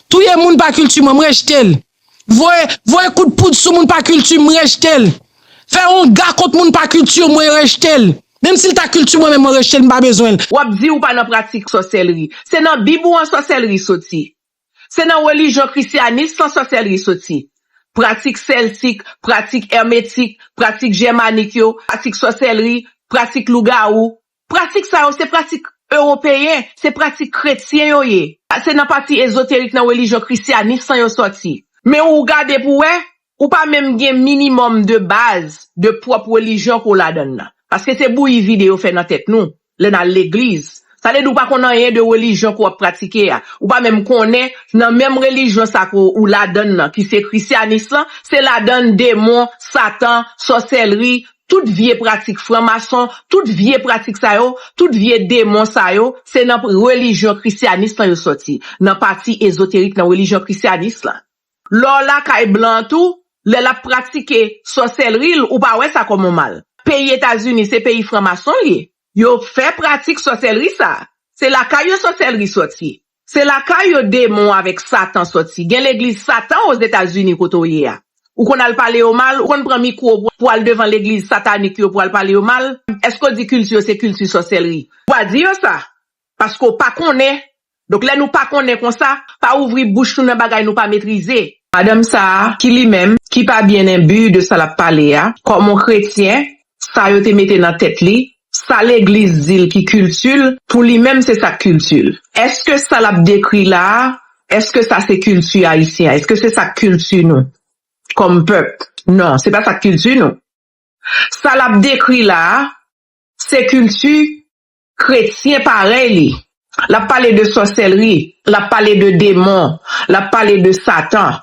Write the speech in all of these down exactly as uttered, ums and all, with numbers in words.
Touye moun pa kilti mwen, m rejte l. Voye, voye kout poud sou moun pa kilti m, m rejte l. Fè onga kont moun pa kilti w, mwen rejte l. Menm si l ta kilti mwen menm, mwen rejte l, m pa bezwen l. W ap di ou pa nan pratik sòsèlri. Se nan Bib ou an sòsèlri soti. Se nan relijyon krisyanis lan sòsèlri soti. Pratik sèltik, pratik èmetik, pratik jèmanik yo, pratik sòsèlri, pratik lougawou. Pratik sa yo se pratik ewopeyen, se pratik kretyen yo ye. Se nan pati ezoterik nan relijyon krisyanis lan yo sòti. Men ou gade pou wè, ou pa menm gen minimòm de baz de pwòp relijyon ke w ladann nan. Paske se bouyi vide yo fè nan tèt nou lè n al legliz. Sa vle di ou pa konn anyen de relijyon ke w ap pratike a. Ou pa menm konnen nan menm relijyon sa ke w ladann nan, ki se krisyanis lan, se ladann demon, satan, sòsèlri, tout vye pratik franmason, tout vye pratik sa yo, tout vye demon sa yo, se nan relijyon krisyanis lan yo sòti, nan pati ezoterik nan relijyon krisyanis lan. Lè w lakay blan an tou, lè l ap pratike sòsèlri l, ou pa wè sa kòm on mal. Peyi Etazini, se peyi franmason l ye. Yo fè pratik sòsèlri sa. Se lakay yo sòsèlri sòti. Se lakay yo demon avèk satan sòti. Gen legliz satan Ozetazini kote w ye a. Ou konn al pale yo mal, ou konn pran mikwo pou, pou al devan legliz satanik yo pou al pale yo mal. Èske w di kilti yo se kilti sòsèlri? Ou pa di yo sa. Paske w pa konnen. Donk, lè nou pa konnen konsa, pa ouvri bouch nou nan bagay nou pa metrize. Madanm sa a, ki li menm, ki pa byen enbi de sa l ap pale a, kòm on kretyen, sa yo te mete nan tèt li, sa legliz di l ki kilti l, pou li menm se sa k kilti l. Èske sa l ap dekri la a, èske sa se kilti ayisyen an? Èske se sa k kilti nou kòm pèp? Non, se pa sa k kilti nou. Sa l ap dekri la a, se kilti kretyen parèy li. L ap pale de sòsèlri, l ap pale de demon, l ap pale de satan.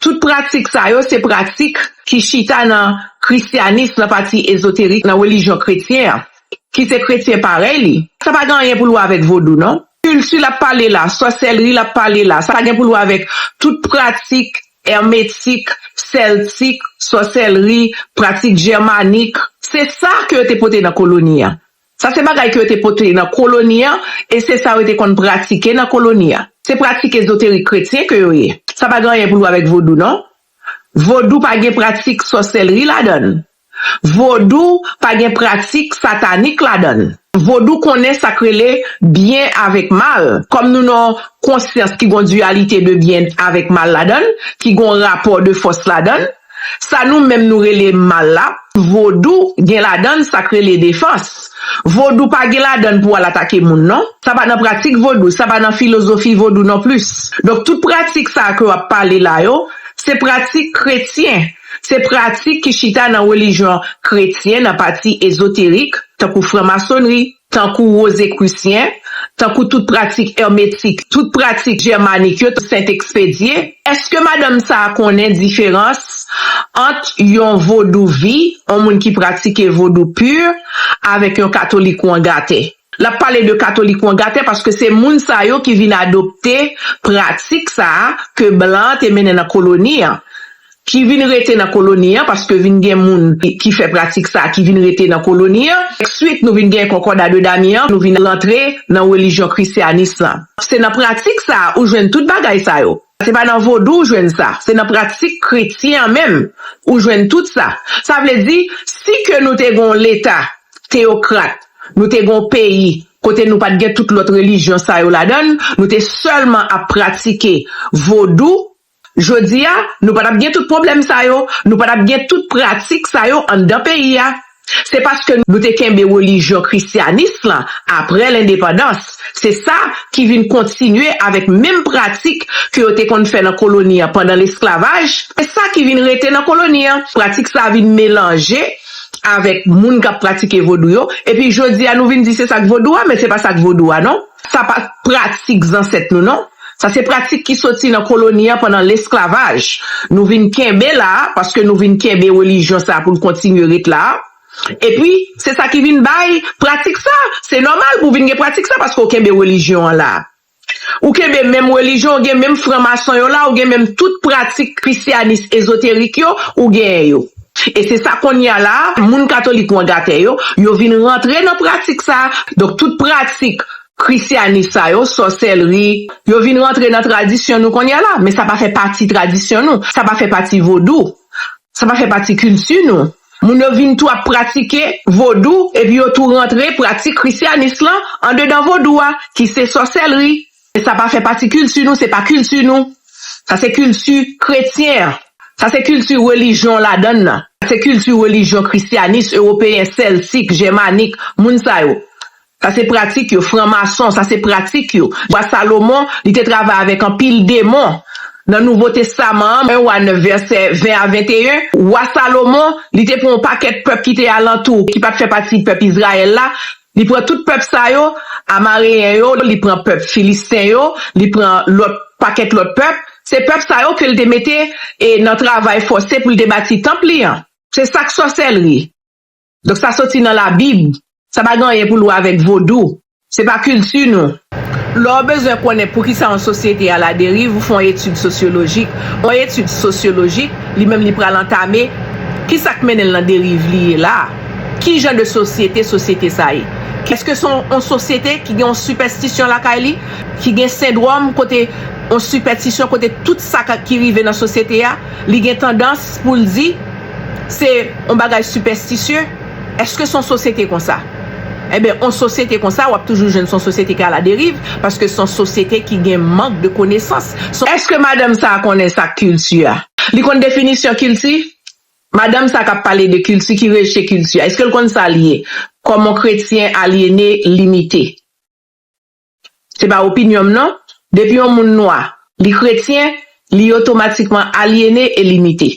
Tout pratik sa yo se pratik ki chita nan krisyanis, nan pati ezoterik, nan relijyon kretyen an, ki se kretyen parèy li. Sa pa gen anyen pou l wè avèk vodou, non. Kilti l ap pale la, sòsèlri l ap pale la, sa pa gen pou l wè avèk tout pratik èmetik, sèltik, sòsèlri, pratik jèmanik. Se sa ke yo te pote nan koloni an. Sa se bagay ke yo te pote nan koloni an, e se sa yo te konn pratike nan koloni an. Se pratik ezoterik kretyen ke yo ye. Sa pa gen anyen pou l wè avèk vodou, non. Vodou pa gen pratik sòsèlri ladan l. Vodou pa gen pratik satanik ladan l. Vodou konnen sa k rele byen avèk mal. Kòm nou nan yon konsyans ki gon diyalite de byen avèk mal ladan l, ki gon rapò de fòs ladan l, sa nou menm nou rele mal la, vodou gen ladan l sa k rele defans. Vodou pa gen ladan l pou al atake moun, non. Sa pa nan pratik vodou, sa pa nan filozofi vodou non plis. Donk, tout pratik sa a ke w ap pale la yo, se pratik kretyen. Se pratik ki chita nan relijyon kretyen, nan pati ezoterik, tankou franmasonri, tankou wozekrisyen, tankou tout pratik èmetik, tout pratik jèmanik yo, sent ekspedye. Èske madanm sa a konnen diferans ant yon vodou vi, yon moun ki pratike vodou pi, avèk yon katolik wangatè? L ap pale de katolik wangatè paske se moun sa yo ki vin adopte pratik sa a ke blan an te mennen nan koloni an. Ki vin rete nan koloni an, paske vin gen moun ki, ki fè pratik sa a, ki vin rete nan koloni an. Answit, nou vin gen Konkòda de Damyen, nou vin rantre nan relijyon krisyanis lan. Se nan pratik sa a ou jwenn tout bagay sa yo. Se pa nan vodou ou jwenn sa. Se nan pratik kretyen an menm ou jwenn tout sa. Sa vle di, si ke nou te gen yon leta teyokrat, nou te gen yon peyi kote nou pa t gen tout lòt relijyon sa yo ladan l, nou te sèlman ap pratike vodou, jodi a, nou pa t ap gen tout pwoblèm sa yo, nou pa t ap gen tout pratik sa yo anndan peyi a. Se paske nou te kenbe relijyon krisyanis lan apre lendepandans. Se sa ki vin kontinye avèk menm pratik ke yo te konn fè nan koloni an pandan lesklavaj. Se sa ki vin rete nan koloni an. Pratik sa a vin melanje avèk moun k ap pratike vodou yo. Epi jodi a, nou vin di se sa k vodou a, men se pa sa k vodou a, non. Sa pa pratik zansèt nou, non. Sa se pratik ki soti nan koloni an pandan lesklavaj. Nou vin kenbe la, paske nou vin kenbe relijyon sa a pou l kontinye ret la. Epi, se sa ki vin bay pratik sa. Se nòmal pou w vin gen pratik sa paske w kenbe relijyon an la. Ou kenbe menm relijyon, ou gen menm franmason yo la, ou gen menm tout pratik krisyanis ezoterik yo, ou genyen yo. E se sa kounye a la, moun katolik wangatè yo, yo vin rantre nan pratik sa. Donk, tout pratik Krisyanis sa yo, sòsèlri, yo vin rantre nan tradisyon nou kounye a la, men sa pa fè pati tradisyon nou, sa pa fè pati vodou, sa pa fè pati kilti nou. Moun yo vin tou ap pratike vodou, epi yo tou rantre pratik krisyanis lan andedan vodou a, ki se sòsèlri. E sa pa fè pati kilti nou, se pa kilti nou. Sa se kilti kretyen an. Sa se kilti relijyon ladan l nan. Sa se kilti relijyon krisyanis, ewopeyen, sèltik, jèmanik, moun sa yo. Sa se pratik yo, franmason, sa se pratik yo. Wa Salomon, li te travay avèk anpil demon. Nan Nouvo Testaman an, en Wa nèf, vèsè ven a venteyen, Wa Salomon, li te pran yon pakèt pèp ki te alantou, ki pa t fè pati pèp Izrayèl la. Li pran tout pèp sa yo, Amareyen yo, li pran pèp Filisten yo, li pran lòt, pakèt lòt pèp. Se pèp sa yo ke l te mete, e, nan travay fòse pou l te bati tanp li an. Se sa k sòsèlri. Donk, sa soti nan Labib. Sa pa gen anyen pou l wè avèk vodou. Se pa kilti nou. Lè w bezwen konnen poukisa yon sosyete a la deriv, ou fè yon etid sosyolojik. Yon etid sosyolojik, li menm, li pral antame kisa k mennen l nan deriv li ye la a. Ki jan de sosyete sosyete sa ye? Èske se yon, yon sosyete ki gen yon sipèstisyon lakay li, ki gen sendwòm kote yon sipèstisyon kote tout sa ka, ki rive nan sosyete a, li gen tandans pou l di se yon bagay sipèstisye? Èske se yon sosyete konsa? Ebyen, yon sosyete konsa, w ap toujou jwenn se yon sosyete ki aladeriv, paske se yon sosyete ki gen mank de konesans. Se yon... Èske madanm sa a konnen sa k kilti a? Li konn definisyon kilti? Madanm sa k ap pale de kilti, ki rejte kilti a, èske l konn sa l ye? Kòm yon kretyen alyene, limite. Se pa opinyon m non. Depi yon moun nwa, li kretyen, li otomatikman alyene e limite.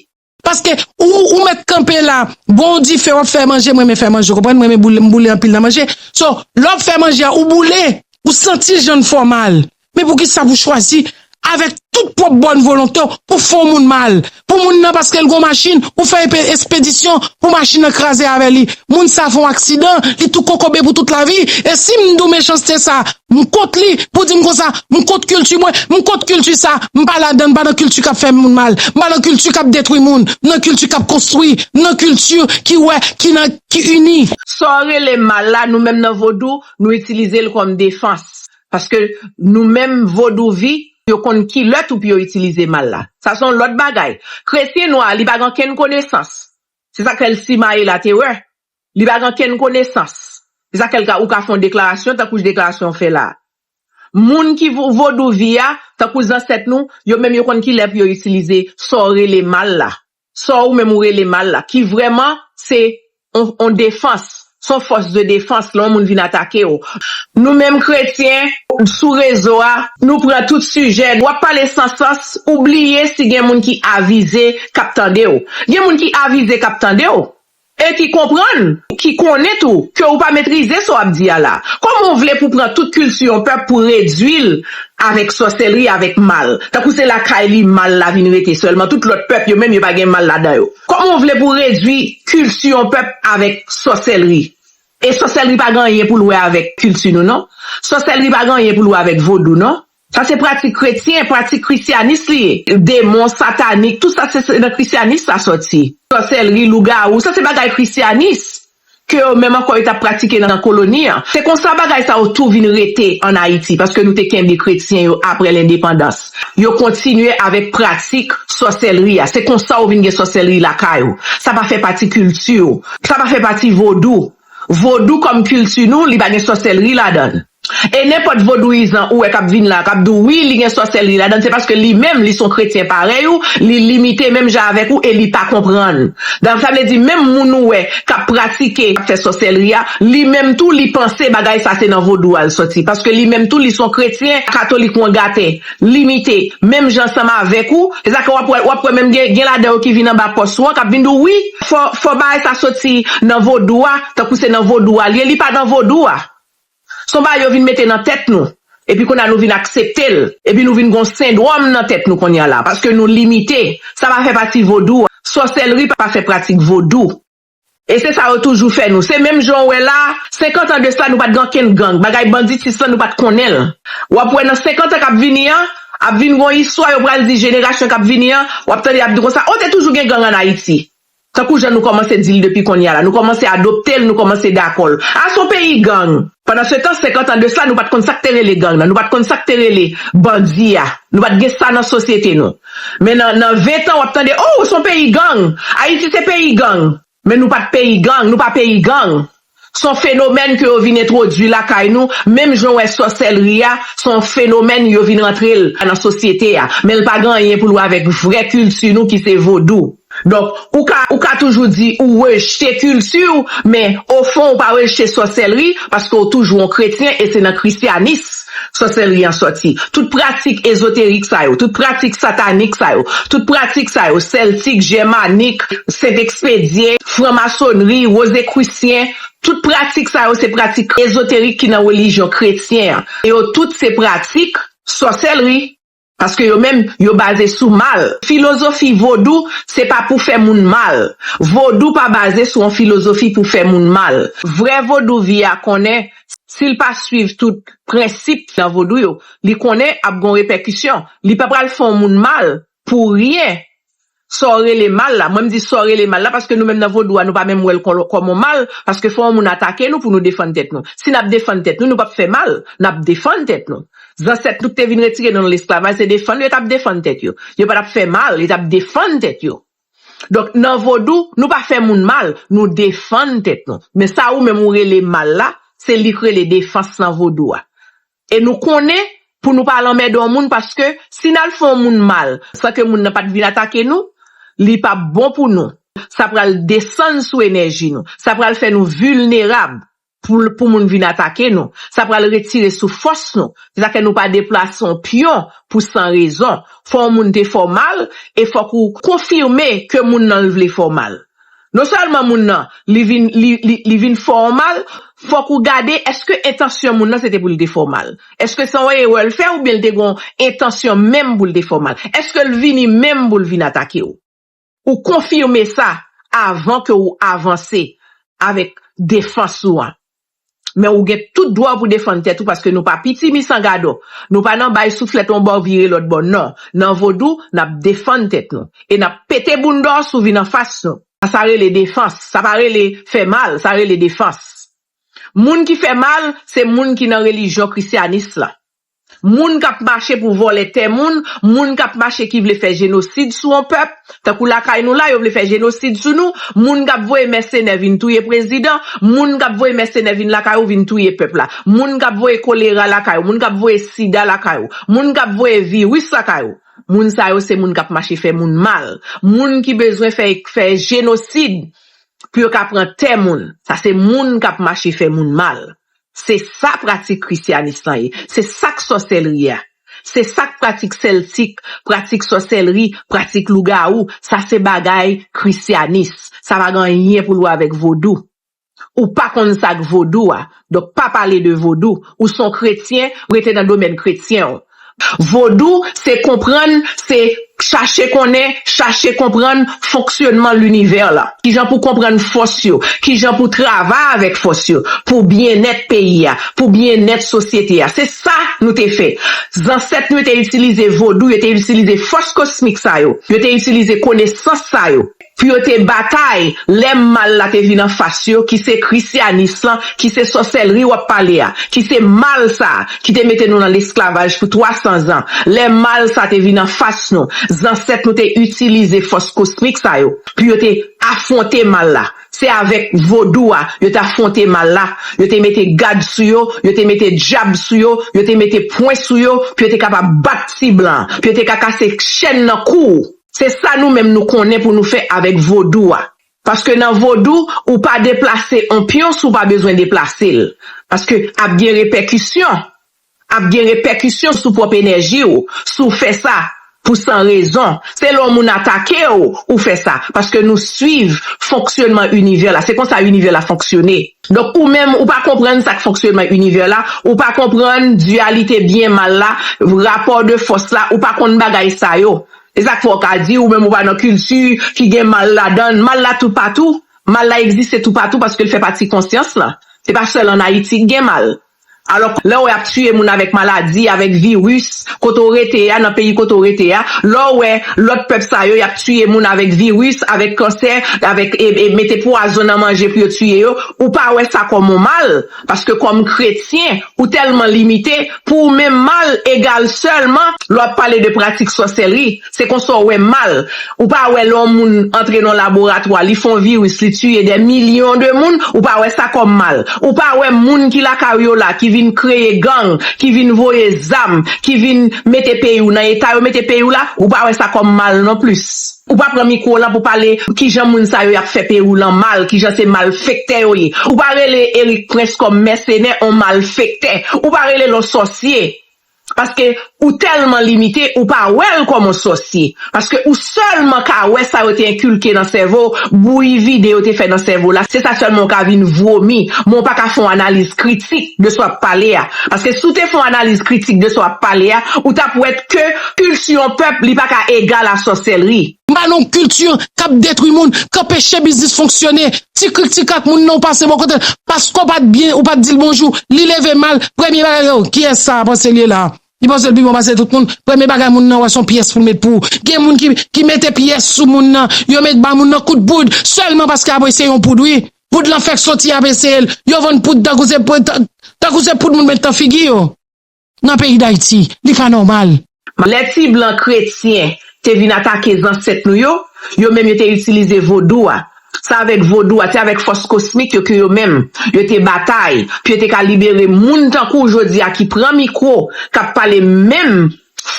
Paske ou, ou mèt kanpe la, bon, ou dife, w ap fè manje, mwen renmen fè manje, ou konprann, mwen renmen boule, m boule anpil nan manje. So, lè w ap fè manje a, ou boule, ou santi jan l fè w mal. Men poukisa pou chwazi, avèk tout pwòp bòn volonte w, pou fè yon moun mal? Pou moun nan, paske l gon machin, ou fè epe-, espedisyon pou machin nan kraze avè li. Moun sa fè yon aksidan, li tou kokobe pou tout lavi. E si m di w mechanste sa, m kont li, pou di m konsa, m kont kilti mwen, m kont kilti sa, m pa ladan, m pa nan kilti k ap fè moun mal, m pa nan kilti k ap detwi moun, m nan kilti k ap konstwi, m nan kilti ki wè, ki nan, ki ini. Sa w rele mal la, nou menm nan vodou, nou itilize l kòm defans. Paske nou menm vodouvi, yo konn ki lè tou pou yo itilize mal la. Sa se yon lòt bagay. Kretyen nwa, li pa gen okenn konesans. Se sa k fè l simaye latewè. Li pa gen okenn konesans. Se sa k fè l ka, ou ka fè yon deklarasyon, tankou deklarasyon w fè la a. Moun ki vo-, vodouvi a, tankou zansèt nou, yo menm yo konn ki lè pou yo itilize sa w rele mal la. Sa w menm ou rele mal la, ki vrèman se yon, yon defans, se yon fòs de defans lè yon moun vin atake w. Nou menm kretyen, sou rezo a, nou pran tout sijè, w ap pale san sans, ou bliye si gen moun ki avize k ap tande w. Gen moun ki avize k ap tande w, e ki konprann, ki konnen tou, ke ou pa metrize sa w ap di a la. Kòman w vle pou pran tout kilti yon pèp pou redwi l avèk sòsèlri, avèk mal? Tankou se lakay li mal la vin rete sèlman, tout lòt pèp yo menm yo pa gen mal ladan yo. Kòman w vle pou redwi kilti yon pèp avèk sòsèlri? E sòsèlri pa gen anyen pou l wè avèk kilti nou, non. Sòsèlri pa gen anyen pou l wè avèk vodou, non. Sa se pratik kretyen, pratik krisyanis li ye. Demon, satanik, tout sa se, se nan krisyanis sa sòti. Sòsèlri, lougawou, sa se bagay krisyanis ke yo menm ankò yo t ap pratike nan koloni an. Se konsa bagay sa yo tou vin rete ann Ayiti, paske nou te kenbe kretyen yo apre lendepandans. Yo kontinye avèk pratik sòsèlri a. Se konsa ou vin gen sòsèlri lakay ou. Sa pa fè pati kilti ou. Sa pa fè pati vodou. Vodou kòm kilti nou, li pa gen sòsèlri ladan l. E nenpòt vodouyizan ou wè k ap vin la, k ap di w, wi, li gen sòsèlri ladan l, se paske li menm, li se yon kretyen parèy ou, li limite menm jan avèk ou e li pa konprann. Donk, sa vle di, menm moun ou wè k ap pratike, k ap fè sòsèlri a, li menm tou, li panse bagay sa se nan vodou a l sòti. Paske li menm tou, li se yon kretyen katolik wangaten, limite, menm jan ansanm avèk ou. Se sa ke w ap wè, w ap wè menm gen, gen ladan yo ki vin anba pòs ou an, k ap vin di w, wi, fò, fò bagay sa sòti nan vodou a, tankou se nan vodou a l ye, li pa nan vodou a. Se yon bagay yo vin mete nan tèt nou. Epi kounye a nou vin aksepte l. Epi nou vin gon sendwòm nan tèt nou kounye a la. Paske nou limite. Sa pa fè pati vodou a. Sòsèlri pa fè pratik vodou. E se sa yo toujou fè nou. Se menm jan w wè la, senkant an de sa, nou pa t gen okenn gang. Bagay banditis lan, nou pa t konnen l. W ap wè nan senkant an k ap vini an, ap vin gon istwa, yo pral di jenerasyon k ap vini an, w ap tande y ap di konsa, o, te toujou gen gang ann Ayiti. Tankou jan nou kòmanse di l depi kounye a la, nou kòmanse adopte l, nou kòmanse dakò l. A, se yon peyi gang. Pandan se tan, senkant an de sa, nou pa t konn sa k te rele gang nan, nou pa t konn sa k te rele bandi a, nou pa t gen sa nan sosyete nou. Men nan, nan ven tan, w ap tande, oh, se yon peyi gang, Ayiti se peyi gang. Men nou pa t peyi gang, nou pa peyi gang. Se yon fenomèn ke yo vin entwodui lakay nou, menm jan w wè sòsèlri a, se yon fenomèn yo vin rantre l nan sosyete a. Men l pa gen anyen pou l wè avèk vrè kilti nou ki se vodou. Donk, ou ka, ou ka toujou di ou rejte kilti w, men ofon ou pa rejte sòsèlri, paske ou toujou yon kretyen e se nan krisyanis sòsèlri an sòti. Tout pratik ezoterik sa yo, tout pratik satanik sa yo, tout pratik sa yo, sèltik, jèmanik, sent ekspedye, franmasonri, wozekrisyen, tout pratik sa yo se pratik ezoterik ki nan relijyon kretyen an. E yo tout se pratik sòsèlri. Paske yo menm, yo baze sou mal. Filozofi vodou, se pa pou fè moun mal. Vodou pa baze sou yon filozofi pou fè moun mal. Vrè vodouvi a konnen, si l pa swiv tout prensip nan vodou yo, li konnen ap gon repèkisyon. Li pa pral fè yon moun mal pou ryen. Sa w rele mal la, mwen m di sa w rele mal la, paske nou menm nan vodou a, nou pa menm wè l kò-, kòm yon mal, paske fò yon moun atake nou pou nou defann tèt nou. Si n ap defann tèt nou, nou p ap fè mal, n ap defann tèt nou. Zansèt nou ki te vin retire nou nan lesklavaj, se defann yo t ap defann tèt yo. Yo pa t ap fè mal, yo t ap defann tèt yo. Donk, nan vodou, nou pa fè moun mal, nou defann tèt nou. Men sa ou menm ou rele mal la, se li k rele defans nan vodou a. E nou konnen pou nou pa al anmède yon moun, paske si n al fè yon moun mal, san ke moun nan pa t vin atake nou, li p ap bon pou nou. Sa pral desann sou enèji nou. Sa pral fè nou vilnerab pou, pou moun vin atake nou. Sa pral retire sou fòs nou. Se sa fè nou pa deplase yon pyon pou san rezon. Fò yon moun te fè w mal, e fòk ou konfime ke moun nan l vle fè w mal. Non sèlman moun nan, li vin, li, li, li vin fè w mal, fòk ou gade, èske entansyon moun nan se te pou l te fè w mal? Èske se yon erè l fè oubyen l te gen yon entansyon menm pou l te fè w mal? Èske l vini menm pou l vin atake w? Ou konfime sa avan ke ou avanse avèk defans ou an. Men ou gen tout dwa pou defann tèt ou, paske nou pa piti misangadò. Nou pa nan bay souflèt yon bò vire lòt bò, non. Nan vodou, n ap defann tèt nou. E n ap pete bounda w si w vin anfas nou. Sa rele defans. Sa pa rele fè mal, sa rele defans. Moun ki fè mal, se moun ki nan relijyon krisyanis la. Moun k ap mache pou vòlè tè moun, moun k ap mache ki vle fè jenosid sou yon pèp, tankou lakay nou la, yo vle fè jenosid sou nou, moun k ap voye mèsenè vin touye prezidan, moun k ap voye mèsenè vin lakay ou vin touye pèp la, moun k ap voye kolera lakay ou, moun k ap voye sida lakay ou, moun k ap voye viris lakay ou. Moun sa yo se moun k ap mache fè moun mal. Moun ki bezwen fè, fè jenosid pou yo ka pran tè moun. Sa se moun k ap mache fè moun mal. Se sa pratik krisyanis lan ye. Se sa k sòsèlri a. Se sa k pratik sèltik, pratik sòsèlri, pratik lougawou. Sa se bagay krisyanis. Sa pa gen anyen pou l wè avèk vodou. Ou pa konn sa k vodou a. Donk, pa pale de vodou. Ou se yon kretyen, rete nan domèn kretyen w. Vodou, se konprann, se chache konnen, chache konprann fonksyonman linivè la. Kijan pou konprann fòs yo, kijan pou travay avèk fòs yo, pou byennèt peyi a, pou byennèt sosyete a. Se sa nou te fè. Zansèt nou te itilize vodou, yo te itilize fòs kosmik sa yo, yo te itilize konesans sa yo. Pou yo te batay, lè mal la te vin anfas yo, ki se krisyanis lan, ki se sòsèlri w ap pale a, ki se mal sa a, ki te mete nou nan lesklavaj pou twa san zan. Lè mal sa a te vin anfas nou, zansèt nou te itilize fòs kosmik sa yo pou yo te afwonte mal la. Se avèk vodou a yo te afwonte mal la. Yo te mete gad sou yo, yo te mete dyab sou yo, yo te mete pwen sou yo, pou yo te kapab bat ti blan an, pou yo te ka kase chèn nan kou w. Se sa nou menm nou konnen pou nou fè avèk vodou a. Paske nan vodou, ou pa deplase on pyon si w pa bezwen deplase l. Paske ap gen repèkisyon. Ap gen repèkisyon sou pwòp enèji w, si w fè sa pou san rezon. Se lè yon moun atake w, ou fè sa. Paske nou swiv fonksyonman inivè la. Se konsa inivè la fonksyone. Donk, ou menm, ou pa konprann sa k fonksyonman inivè la, ou pa konprann diyalite byen mal la, rapò de fòs la, ou pa konn bagay sa yo. E sa k fè w ka di, ou menm ou pa nan kilti ki gen mal ladan l. Mal la toupatou. Mal la egziste toupatou paske l fè pati konsyans lan. Se pa sèl ann Ayiti k gen mal. Alò, lè w ap tiye moun avèk maladi, avèk viris, kote w rete a, nan peyi kote w rete a, lè w wè lòt pèp sa yo, y ap tiye moun avèk viris, avèk kansè, avèk e, e, mete pwazon nan manje pou yo tiye yo, ou pa wè sa kòm yon mal, paske kòm kretyen, ou tèlman limite, pou ou menm mal egal sèlman lè w ap pale de pratik sòsèlri. Se konsa w wè mal. Ou pa wè lè yon moun antre nan laboratwa, li fè yon viris, li tiye dè milyon de moun, ou pa wè sa kòm mal. Ou pa wè moun ki lakay yo la, ki vin kreye gang, ki vin voye zam, ki vin mete peyi w nan eta yo mete peyi w la, ou pa wè sa kòm mal non plis. Ou pa pran mikwo w lan pou pale kijan moun sa yo y ap fè peyi w lan mal, kijan se malfektè yo ye. Ou pa rele Erik Prince kòm mèsenè, on malfektè. Ou pa rele l on sòsye. Paske ou tèlman limite, ou pa wè l kòm on sòsye. Paske ou sèlman ka wè sa yo te enkilke nan sèvo w, bouyi vide yo te fè nan sèvo w la. Se sa sèlman w ka vin vomi. Men w pa ka fè on analiz kritik de sa w ap pale a. Paske si w te fè on analiz kritik de sa w ap pale a, ou t ap wè ke kilti yon pèp, li pa ka egal a sòsèlri. M pa nan yon kilti k ap detwi moun, k anpeche biznis fonksyone. Ti krik ti krak moun nan ou pase bò kote l, paske w pa t byen, ou pa t di l bonjou, li leve mal, premye bagay, oh, kiyès sa a panse l ye la? Li panse l pi bon pase tout moun. Premye bagay moun nan wè se yon pyès pou l met pou ou. Gen moun ki, ki mete pyès sou moun nan, yo met ba moun nan kout poud, sèlman paske ap eseye yon poud wi. Poud lan fèk soti ap eseye l. Yo vann poud tankou se, tankou se poud moun met nan figi yo. Nan peyi Dayiti, li pa nòmal. Lè ti blan kretyen te vin atake zansèt nou yo, yo menm yo te itilize vodou a. Se avèk vodou a, se avèk fòs kosmik yo ke yo menm, yo te batay, pou yo te ka libere moun tankou w jodi a ki pran mikwo, k ap pale menm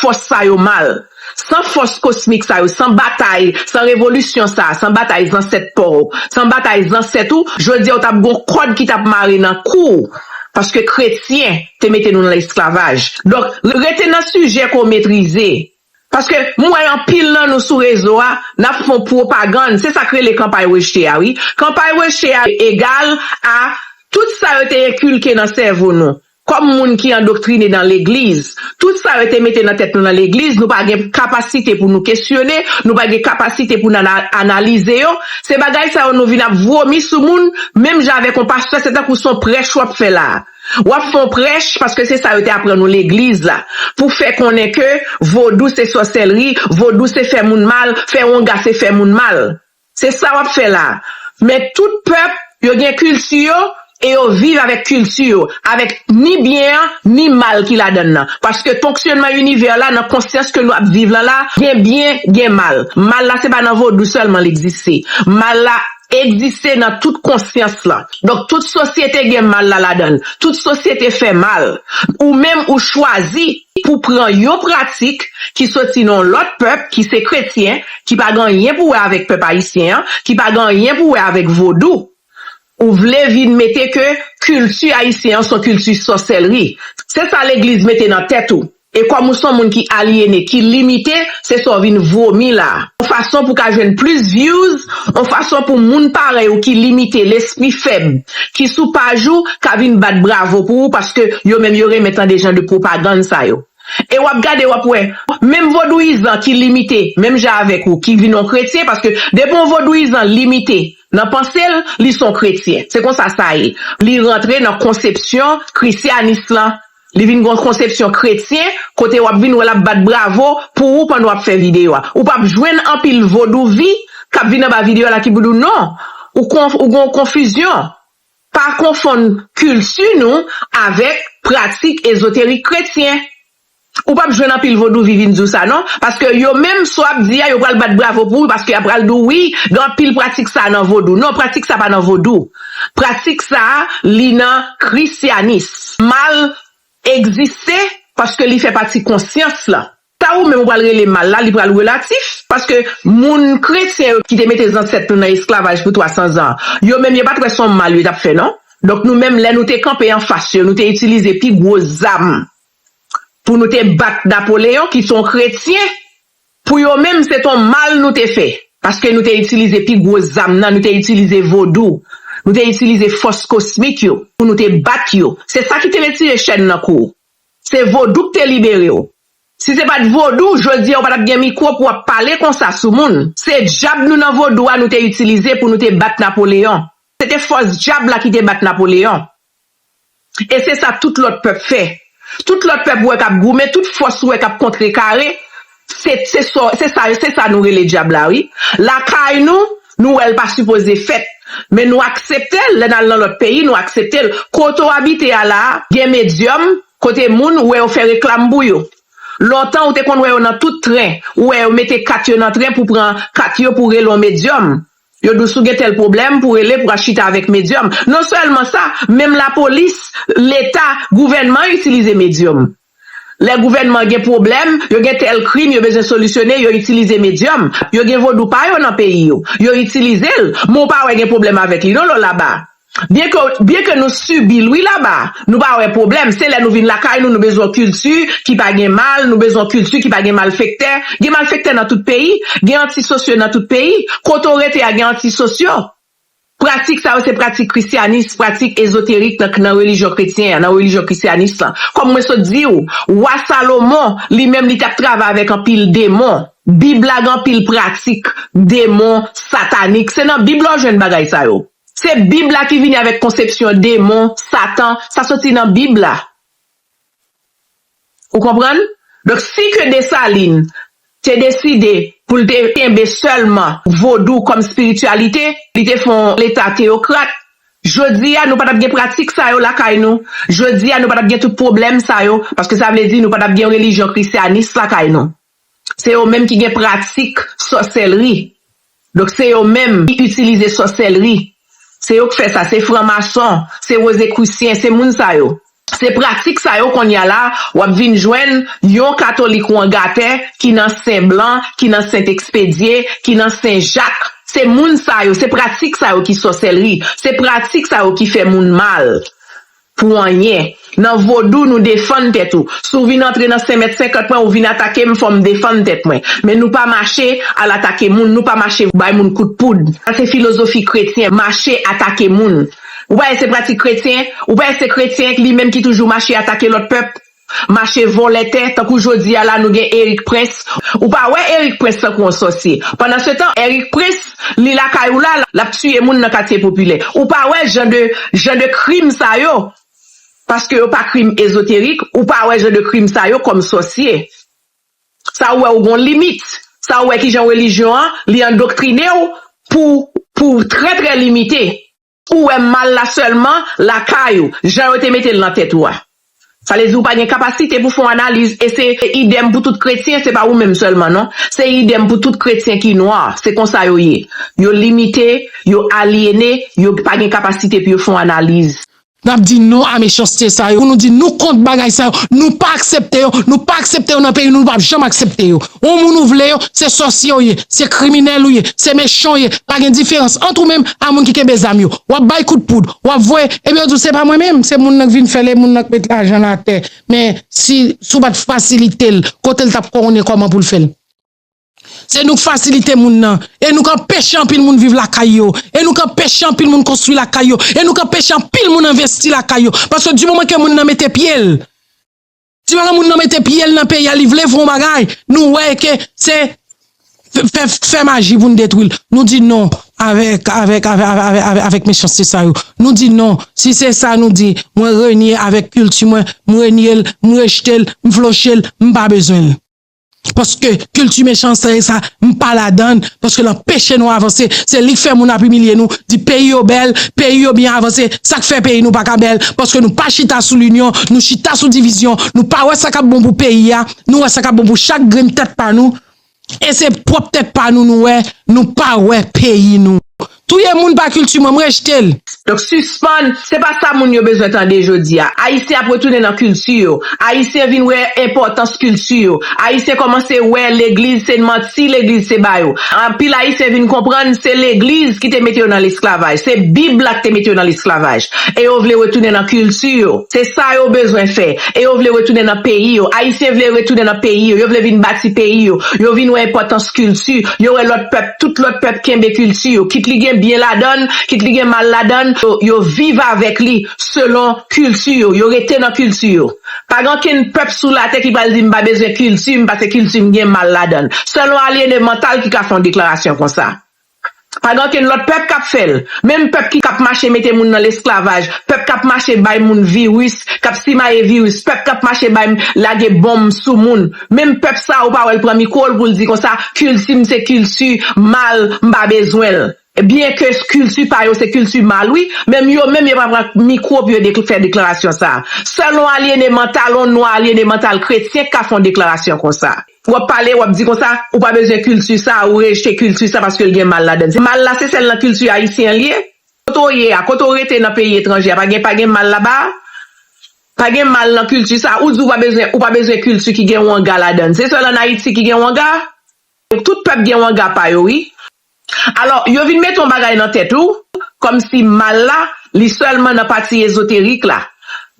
fòs sa yo mal. San fòs kosmik sa yo, san batay, san revolisyon sa, san batay zansèt pa w, san batay zansèt ou, jodi a w t ap gon kòd ki t ap mare nan kou w. Paske kretyen te mete nou nan lesklavaj. Donk, rete nan sijè ke w metrize. Paske m wè anpil nan nou sou rezo a, n ap fè yon pwopagann. Se sa k rele kanpay rejte a, wi. Kanpay rejte a egal a tout sa yo te enkilke nan sèvo nou. Kòm moun ki andoktrine nan legliz, tout sa yo te mete nan tèt nou nan legliz, nou pa gen kapasite pou nou kesyone, nou pa gen kapasite pou n ana-, analize yo. Se bagay sa yo nou vin ap vomi sou moun, menm jan avèk yon pastè, se tankou se yon prèch w ap fè la a. W ap fè yon prèch, paske se sa yo te aprann nou legliz la, pou fè konnen ke vodou se sòsèlri, vodou se fè moun mal, fè wonga se fè moun mal. Se sa w ap fè la a. Men tout pèp, yo gen kilti yo, e yo viv avèk kilti yo, avèk ni byen an, ni mal ki ladan l lan. Paske fonksyonman inivè la, nan konsyans ke nou ap viv lan la, gen byen, gen mal. Mal la, se pa nan vodou sèlman l egziste. Mal la egziste nan tout konsyans lan. Donk, tout sosyete gen mal la ladan l. Tout sosyete fè mal. Ou menm, ou chwazi pou pran yon pratik ki soti nan yon lòt pèp, ki se kretyen, ki pa gen anyen pou wè avèk pèp ayisyen an, ki pa gen anyen pou wè avèk vodou. Ou vle vin mete ke kilti ayisyen an se yon kilti sòsèlri. Se sa legliz mete nan tèt ou. E kòm ou se yon moun ki alyene, ki limite, se sa w vin vomi la. Yon fason pou w ka jwenn plis views, yon fason pou moun parèy ou ki limite, lespri fèb, ki sou paj ou, ka vin bat bravo pou ou, paske yo menm yo renmen tande jan de pwopagann sa yo. E w ap gade, w ap wè, menm vodouyizan ki limite, menm jan avèk ou, ki vin yon kretyen, paske depi yon vodouyizan limite nan panse l, li se yon kretyen. Se konsa sa ye. Li rantre nan konsepsyon krisyanis lan. Li vin gen yon konsepsyon kretyen, kote w ap vin wè l ap bat bravo pou ou pandan w ap fè videyo a. Ou p ap jwenn anpil vodouvi k ap vin anba videyo a la ki pou di w non. Ou konf-, ou gen yon konfizyon. Pa konfonn kilti nou avèk pratik ezoterik kretyen. Ou p ap jwenn anpil vodouvi vin di w sa non, paske yo menm sa w ap di a, yo pral bat bravo pou ou, paske y ap pral di w wi, gen anpil pratik sa nan vodou. Non, pratik sa pa nan vodou. Pratik sa, li nan krisyanis. Mal egziste paske li fè pati konsyans lan. Sa ou menm ou pral rele mal la, li pral relatif, paske moun kretyen yo ki te mete zansèt nou nan esklavaj pou twa san zan, yo menm yo pa t wè se yon mal yo t ap fè non. Donk nou menm lè nou te kanpe anfas yo, nou te itilize pi gwo zam pou nou te bat Napoleyon, ki se yon kretyen, pou yo menm se t on mal nou te fè. Paske nou te itilize pi gwo zam nan, nou te itilize vodou, nou te itilize fòs kosmik yo, pou nou te bat yo. Se sa ki te retire chèn nan kou w. Se vodou k te libere w. Si se pa t vodou, jodi a w pa t ap gen mikwo pou w ap pale konsa sou moun. Se djab nou nan vodou a nou te itilize pou nou te bat Napoleyon. Se te fòs djab la ki te bat Napoleyon. E se sa tout lòt pèp fè. Tout lòt pèp ou wè k ap goumen, tout fòs ou wè k ap kontrekare, se, se sa, se sa, se sa nou rele dyab la, wi. Lakay nou, nou wè l pa sipoze fèt. Men nou aksepte l, lè n al nan lòt peyi, nou aksepte l. Kote w abite a la a, gen medyòm, kote moun, ou wè yo fè reklam pou yo. Lontan, ou te konn wè yo nan tout tren, ou wè yo mete kat yo nan tren pou pran kat yo pou rele yon medyòm. Yo di w si w gen tèl pwoblèm pou rele pou al chita avèk medyòm. Non sèlman sa, menm lapolis, leta, gouvènman itilize medyòm. Lè gouvènman gen pwoblèm, yo gen tèl krim yo bezwen solisyone, yo itilize medyòm. Yo gen vodou pa yo nan peyi yo. Yo itilize l, men w pa wè gen pwoblèm avèk li non lò laba. Byenke, byenke nou sibi l wi laba, nou pa wè pwoblèm. Se lè nou vin lakay nou, nou bezwen yon kilti ki pa gen mal, nou bezwen yon kilti ki pa gen malfektè. Gen malfektè nan tout peyi, gen antisosyo nan tout peyi. Kote w rete a gen antisosyo. Pratik sa yo se pratik krisyanis, pratik ezoterik nan, nan relijyon kretyen an, nan relijyon krisyanis lan. Kòm mwen sot di w, wa Salomon, li menm li t ap travay avèk anpil demon. Bib la gen anpil pratik demon satanik. Se nan Bib la w jwenn bagay sa yo. Se Bib la ki vini avèk konsepsyon demon, Satan, sa soti nan Bib la. Ou konprann? Donk, si ke Desalin te deside pou l te kenbe sèlman vodou kòm espirityalite, li te fè yon leta teyokrat, jodi a, nou pa t ap gen pratik sa yo lakay nou. Jodi a, nou pa t ap gen tout pwoblèm sa yo, paske sa vle di nou pa t ap gen relijyon krisyanis lakay nou. Se yo menm ki gen pratik sòsèlri. Donk, se yo menm ki itilize sòsèlri. Se yo k fè sa. Se franmason, se wozekrisyen, se moun sa yo. Se pratik sa yo kounye a la, w ap vin jwenn yon katolik ou an gatè ki nan sen blan, ki nan sent ekspedye, ki nan sen jak. Se moun sa yo, se pratik sa yo ki sòsèlri. Se pratik sa yo ki fè moun mal. Pou anyen. Nan vodou, nou defann tèt ou. Si w vin antre nan senk mèt senkant mwen, ou vin atake m, fò m defann tèt mwen. Men nou pa mache al atake moun, nou pa mache bay moun kout poud. Sa se filozofi kretyen, mache atake moun. Ou pa wè se pratik kretyen? Ou pa wè se kretyen li menm ki toujou mache atake lòt pèp? Mache vòlè tè, tankou jodi a la nou gen Eric Prince. Ou pa wè Eric Prince tankou yon sòsye. Pandansetan, Eric Prince, li lakay ou la, l ap tiye moun nan katye popilè. Ou pa wè jan de, jan de krim sa yo? Paske yo pa krim ezoterik, ou pa wè jan de krim sa yo kòm sòsye. Sa ou wè ou gon limit. Sa ou wè kijan relijyon an, li andoktrine w pou, pou trè, trè limite. Ou wè mal la sèlman lakay ou, jan yo te mete l nan tèt ou a. Sa vle di ou pa gen kapasite pou fè yon analiz, e se idèm pou tout kretyen, se pa ou menm sèlman non. Se idèm pou tout kretyen ki nwa, se konsa yo ye. Yo limite, yo alyene, yo pa gen kapasite pou yo fè yon analiz. N ap di non a mechanste sa yo. Pou nou di nou kont bagay sa yo. Nou pa aksepte yo. Nou pa aksepte yo nan peyi nou. Nou p ap janm aksepte yo. Yon moun ou vle yo, se sòsye ou ye, se kriminèl ou ye, se mechan ou ye. Pa gen diferans ant ou menm a moun ki kenbe zam yo. W ap bay kout poud, w ap voye, epi yo di w se pa mwen menm, se moun nan k vin fè l, e moun nan k met lajan l atè. Men si, si w pa t fasilite l, kote l t ap konnen kòman pou l fè l? Se nou k fasilite moun nan. E nou k anpeche anpil moun viv lakay yo. E nou k anpeche anpil moun konstwi lakay yo. E nou k anpeche anpil moun envesti lakay yo. Paske di moman ke moun nan mete pye l, di moman moun nan mete pye l nan peyi a, li vle fè yon bagay, nou wè ke se fè, fè, fè maji pou n detwi l. Nou di non avèk, avèk, avèk, avèk, avèk, avèk mechanste sa yo. Nou di non. Si se sa nou di, mwen renye avèk kilti mwen, m renye l, m rejte l, m floche l, m pa bezwen l. Paske kilti mechanste sa, m pa ladan l, paske l anpeche nou avanse. Se li k fè moun ap imilye nou, di peyi yo bèl, peyi yo byen avanse. Sa k fè peyi nou pa ka bèl? Paske nou pa chita sou linyon, nou chita sou divizyon. Nou pa wè sa k ap bon pou peyi a, nou wè sa k ap bon pou chak grenn tèt pa nou. E se pwòp tèt pa nou nou wè, nou pa wè peyi nou. Touye moun pa kilti mwen, m rejte l. Donk sispann, se pa sa moun yo bezwen tande jodi a. Ayisyen ap retounen nan kilti yo. Ayisyen vin wè enpòtans kilti yo. Ayisyen kòmanse wè legliz se manti legliz te ba yo. Anpil Ayisyen vin konprann se legliz ki te mete yo nan lesklavaj. Se Bib la ki te mete yo nan lesklavaj. E yo vle retounen nan kilti yo. Se sa yo bezwen fè. E yo vle retounen nan peyi yo. Ayisyen vle retounen nan peyi yo. Yo vle vin bati peyi yo. Yo vin wè enpòtans kilti. Yo wè lòt pèp, tout lòt pèp kenbe kilti yo. Kit li gen byen ladan l, kit li gen mal ladan l, yo, yo viv avèk li selon kilti yo. Yo rete nan kilti yo. Pa gen okenn pèp sou latè ki pral di m pa bezwen kilti m, paske kilti m gen mal ladan l. Sèl yon alyene mantal ki ka fè yon deklarasyon konsa. Pa gen okenn lòt pèp k ap fè l. Menm pèp ki k ap mache mete moun nan lesklavaj, pèp k ap mache bay moun viris, k ap simaye viris, pèp k ap mache bay, lage bonm sou moun. Menm pèp sa, ou pa wè l pran mikwo l pou l di konsa, kilti m se kilti mal, m pa bezwen l. Byenke kilti pa yo se kilti mal, wi, men yo menm yo pa pran mikwo pou yo dekl-, fè deklarasyon sa a. Sèl yon alyene mantal, yon nwa alyene mantal kretyen k ka fè yon deklarasyon konsa. W ap pale, w ap di konsa, ou pa bezwen kilti sa, ou rejte kilti sa paske l gen mal ladan l. Se mal la, se sèl nan kilti ayisyen an l ye. Kote w ye a, kote w rete nan peyi etranje a, pa gen, pa gen mal laba a? Pa gen mal nan kilti sa, ou di w pa bezwen, ou pa bezwen kilti ki gen wanga ladan l. Se sèl ann Ayiti ki gen wanga? Tout pèp gen wanga pa yo, wi. Alò, yo vin mete yon bagay nan tèt ou, kòmsi mal la, li sèlman nan pati ezoterik la.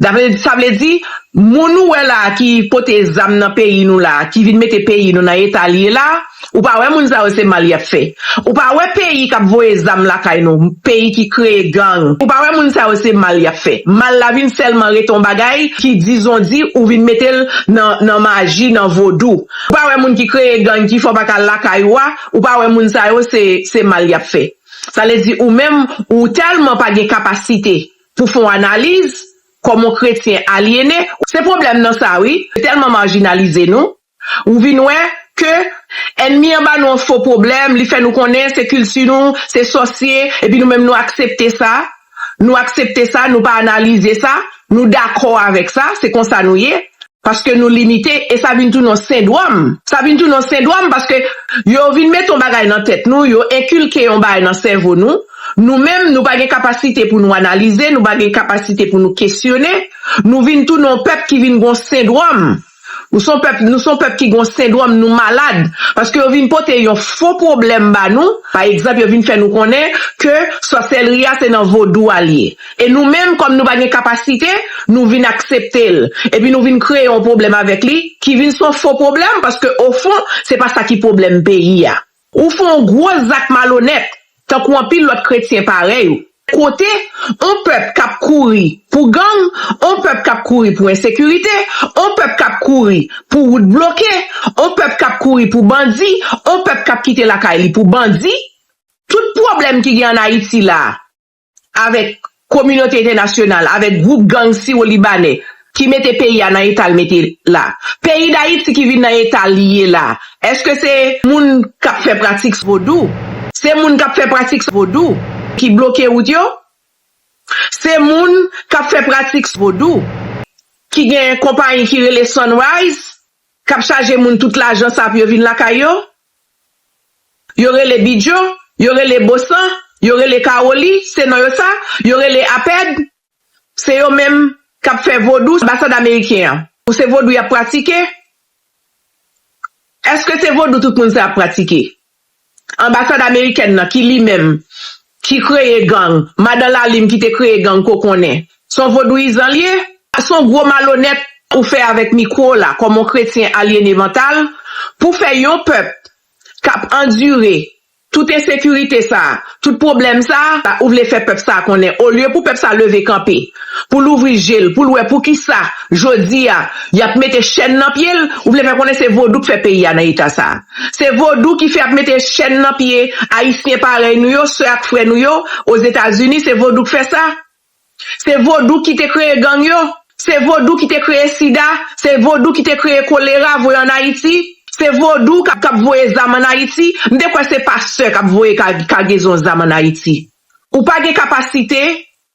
Sa vle, sa vle di, moun ou wè la a ki pote zam nan peyi nou la a, ki vin mete peyi nou nan eta l ye la a, ou pa wè moun sa yo se mal y ap fè. Ou pa wè peyi k ap voye zam lakay nou, peyi ki kreye gang. Ou pa wè moun sa yo se mal y ap fè. Mal la vin sèlman rete yon bagay ki dizondi ou vin mete l nan, nan maji, nan vodou. Ou pa wè moun ki kreye gang ki fè w pa ka al lakay ou a, ou pa wè moun sa yo se, se mal y ap fè. Sa vle di ou menm, ou tèlman pa gen kapasite pou fè yon analiz, kòm yon kretyen alyene, se pwoblèm nan sa wi, tèlman majinalize nou, ou vin wè ke ènmi an ba nou yon fo pwoblèm, li fè nou konnen se kilti nou, se sòsye, epi nou menm nou aksepte sa, nou aksepte sa, nou pa analize sa, nou dakò avèk sa, se konsa nou ye. Paske nou limite, e sa vin tounen yon sendwòm. Sa vin tounen yon sendwòm paske yo vin mete yon bagay nan tèt nou, yo enkilke yon bagay nan sèvo nou. Nou menm, nou pa gen kapasite pou nou analize, nou pa gen kapasite pou nou kesyone. Nou vin tounen yon pèp ki vin gon sendwòm. Nou se yon pèp, nou se yon pèp ki gon sendwòm, nou malad. Paske yo vin pote yon fo pwoblèm ba nou. Pa egzanp, yo vin fè nou konnen ke sòsèlri a se nan vodou a l ye. E nou menm, kòm nou pa gen kapasite, nou vin aksepte l. Epi nou vin kreye yon pwoblèm avèk li, ki vin se yon fo pwoblèm, paske ofon, se pa sa ki pwoblèm peyi a. Ou fè yon gwo zak malonèt, tankou anpil lòt kretyen parèy ou. Kote yon pèp k ap kouri pou gang, yon pèp k ap kouri pou ensekirite, yon pèp k ap kouri pou wout bloke, yon pèp k ap kouri pou bandi, yon pèp k ap kite lakay li pou bandi, tout pwoblèm ki gen ann Ayiti la, avèk kominote entènasyonal, avèk gwoup gang siwo libanè ki mete peyi a nan eta l mete la. Peyi Dayiti ki vin nan eta li ye la, èske se moun k ap fè pratik vodou? Se moun k ap fè pratik vodou ki bloke wout yo? Se moun k ap fè pratik vodou ki gen konpayi ki rele Sunrise, k ap chaje moun tout lajan sa pou yo vin lakay yo? Yo rele Bidjo, yo rele Bosan, yo rele Kawoli, se non yo sa, yo rele Apèd, se yo menm k ap fè vodou, anbasad ameriken an. Ou se vodou y ap pratike? Èske se vodou tout moun sa ap pratike? Anbasad amerikèn nan ki li menm, ki kreye gang, madan Lalim ki te kreye gang kokonnen, se yon vodouyizan l ye? Se yon gwo malonèt ou fè avèk mikwo w la, kòm yon kretyen alyene mantal, pou fè yon pèp k ap andire tout ensekirite sa a, tout pwoblèm sa a, ou vle fè pèp sa a konnen, olye pou pèp sa a leve kanpe, pou l ouvri je l, pou l wè poukisa, jodi a, y ap mete chèn nan pye l, ou vle fè konnen se vodou k fè peyi a nan eta sa a. Se vodou ki fè y ap mete chèn nan pye Ayisyen parèy nou yo, sè ak frè nou yo, Ozetazini, se vodou k fè sa. Se vodou ki te kreye gang yo. Se vodou ki te kreye sida. Se vodou ki te kreye kolera, voye ann Ayiti. Se vodou k ap, k ap voye zam ann Ayiti. M te kwè se pastè k ap voye ka-, kagezon zam ann Ayiti. Ou pa gen kapasite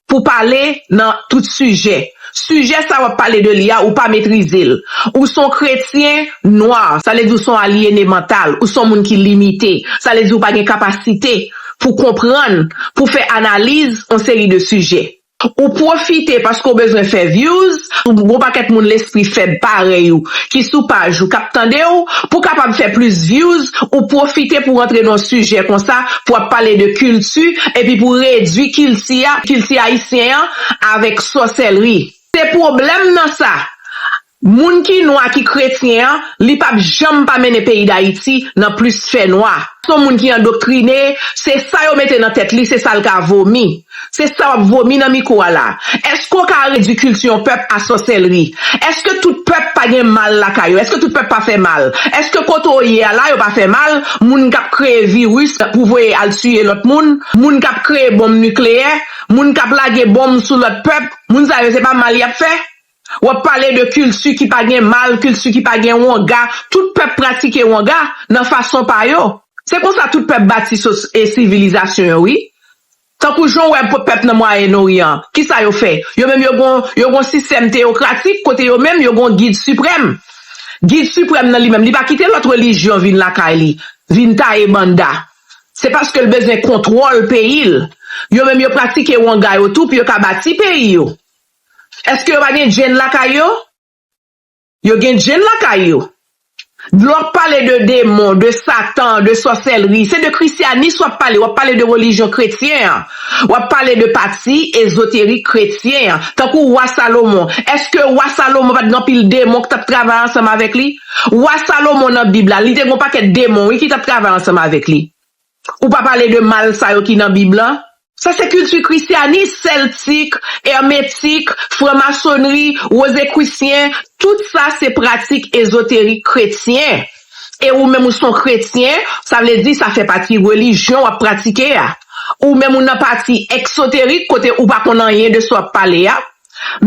pou pale nan tout sijè. Sijè sa w ap pale de li a, ou pa metrize l. Ou se yon kretyen nwa, sa vle di ou se yon alyene mantal, ou se yon moun ki limite. Sa vle di ou pa gen kapasite pou konprann, pou fè analiz yon seri de sijè. Ou pwofite paske w bezwen fè views, ou gon pakèt moun lespri fèb parèy ou ki sou paj ou k ap tande w, pou w kapab fè plis views, ou pwofite pou w rantre nan yon sijè konsa, pou w ap pale de kilti, epi pou w redui kilti a, kilti ayisyen an, avèk sòsèlri. Se pwoblèm nan sa. Moun ki nwa ki kretyen an, li p ap janm pa mennen peyi Dayiti nan plis fènwa. Se yon moun ki andoktrine, se sa yo mete nan tèt li, se sa l ka vomi. Se sa w ap vomi nan mikwo a la. Èske w ka redui kilti yon pèp a sòsèlri? Èske tout pèp pa gen mal lakay yo? Èske tout pèp pa fè mal? Èske kote w ye a la, yo pa fè mal? Moun k ap kreye viris pou voye al tiye lòt moun, moun k ap kreye bonm nikleyè, moun k ap lage bonm sou lòt pèp, moun sa yo se pa mal y ap fè? W ap pale de kilti ki pa gen mal, kilti ki pa gen wanga. Tout pèp pratike wanga nan fason pa yo. Se konsa tout pèp bati sos- e sivilizasyon yo, wi. Tankou jan w wè pèp nan Mwayen Oryan, kisa yo fè? Yo menm yo gon yo gon sistèm teyokratik kote yo menm yo gon gid siprèm. Gid siprèm nan li menm, li pa kite lòt relijyon vin lakay li, vin taye banda. Se paske l bezwen kontwòl peyi l. Yo menm yo pratike wanga yo tou pou yo ka bati peyi yo. Èske yo pa gen djenn lakay yo? Yo gen djenn lakay yo. Lè w ap pale de demon, de Satan, de sòsèlri, se de krisyanis w ap pale, w ap pale de relijyon kretyen an. W ap pale de pati ezoterik kretyen an. Tankou wa Salomon. Èske wa Salomon pa t gen anpil demon ki t ap travay ansanm avèk li? Wa Salomon nan Bib la, li te gen yon pakèt demon, wi, ki t ap travay ansanm avèk li. Ou pa pale de mal sa yo ki nan Bib lan? Sa se kilti krisyanis, sèltik, èmetik, franmasonri, wozekrisyen, tout sa se pratik ezoterik kretyen. E ou menm ou se yon kretyen, sa vle di sa fè pati relijyon w ap pratike a. Ou menm ou nan pati eksoterik kote ou pa konn anyen de sa w ap pale a.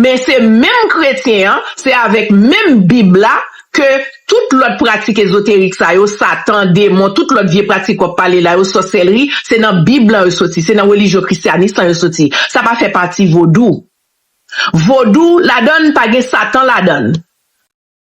Men se menm kretyen an, se avèk menm Bib la ke tout lòt pratik ezoterik sa yo, Satan, demon, tout lòt vye pratik w ap pale la yo, sòsèlri, se nan Bib lan yo soti, se nan relijyon krisyanis lan yo soti. Sa pa fè pati vodou. Vodou ladan l pa gen Satan ladan l.